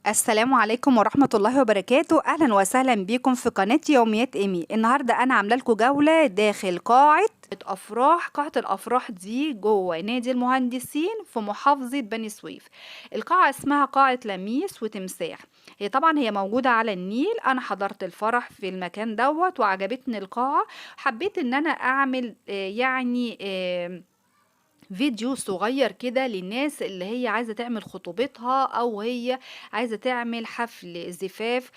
السلام عليكم ورحمة الله وبركاته. أهلا وسهلا بكم في قناة يوميات إيمي. النهاردة أنا عاملة لكم جولة داخل قاعة أفراح. قاعة الأفراح دي جوه نادي المهندسين في محافظة بني سويف. القاعة اسمها قاعة لميس وتمساح. هي طبعا موجودة على النيل. أنا حضرت الفرح في المكان دوت وعجبتني القاعة، حبيت إن أنا أعمل فيديو صغير كده للناس اللي هي عايزة تعمل خطوبتها أو هي عايزة تعمل حفل زفاف.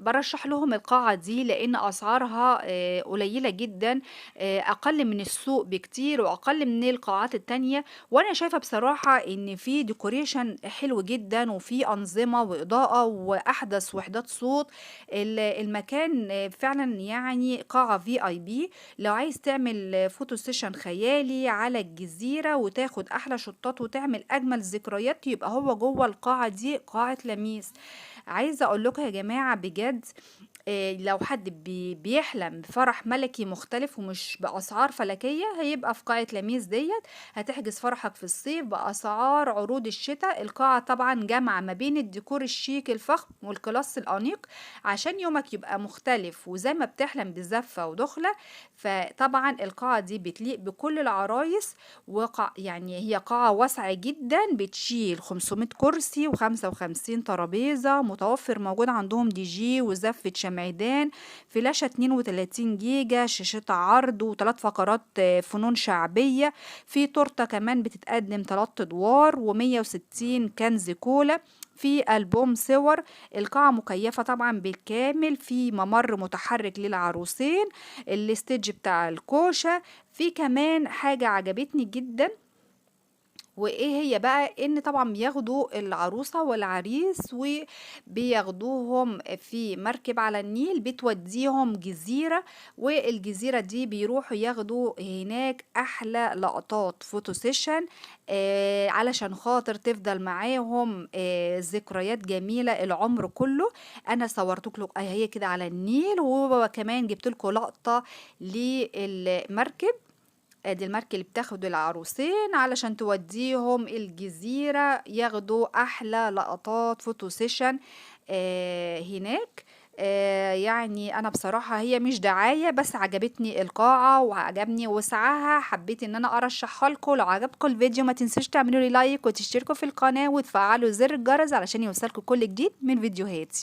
برشح لهم القاعة دي لأن أسعارها قليلة جدا، أقل من السوق بكتير وأقل من القاعات التانية. وأنا شايفة بصراحة إن في decoration حلو جدا وفي أنظمة وإضاءة وأحدث وحدات صوت. المكان فعلا قاعة VIP. لو عايز تعمل photo session خيالي على الجزيرة وتاخد احلى شطات وتعمل اجمل ذكريات، يبقى هو جوه القاعة دي، قاعة لميس. عايزة اقول لكم يا جماعة بجد، لو حد بيحلم بفرح ملكي مختلف ومش بأسعار فلكية، هيبقى في قاعة لميس ديت. هتحجز فرحك في الصيف بأسعار عروض الشتاء. القاعة طبعا جامعة ما بين الديكور الشيك الفخم وال class الأنيق عشان يومك يبقى مختلف وزي ما بتحلم بزفة ودخلة. فطبعا القاعة دي بتليق بكل العرايس، وقع هي قاعة واسعة جدا، بتشيل 500 كرسي و55 ترابيزة، متوفر موجود عندهم دي جي وزفة شمعدان، فلاشة 32 جيجا، شاشة عرض، وثلاث فقرات فنون شعبية، في تورتة كمان بتتقدم 3 ادوار، و160 كنز كولا، في ألبوم صور. القاعة مكيفة طبعا بالكامل، في ممر متحرك للعروسين، ال stage بتاع الكوشة. في كمان حاجة عجبتني جدا، وايه هي بقى؟ ان طبعا بياخدوا العروسة والعريس وبياخدوهم في مركب على النيل، بتوديهم جزيرة، والجزيرة دي بيروحوا ياخدوا هناك احلى لقطات photo session، علشان خاطر تفضل معاهم ذكريات جميلة العمر كله. انا صورت لكم هي كده على النيل، وكمان جبت لكم لقطة للمركب. ادي المركب اللي بتاخد العروسين علشان توديهم الجزيرة ياخدوا احلى لقطات photo session هناك. انا بصراحة هي مش دعاية، بس عجبتني القاعة وعجبني وسعها، حبيت ان انا ارشحها لكم. لو عجبكم الفيديو ما تنسوش تعملوا لي like وتشتركوا في القناة وتفعلوا زر الجرس علشان يوصلكم كل جديد من فيديوهاتي.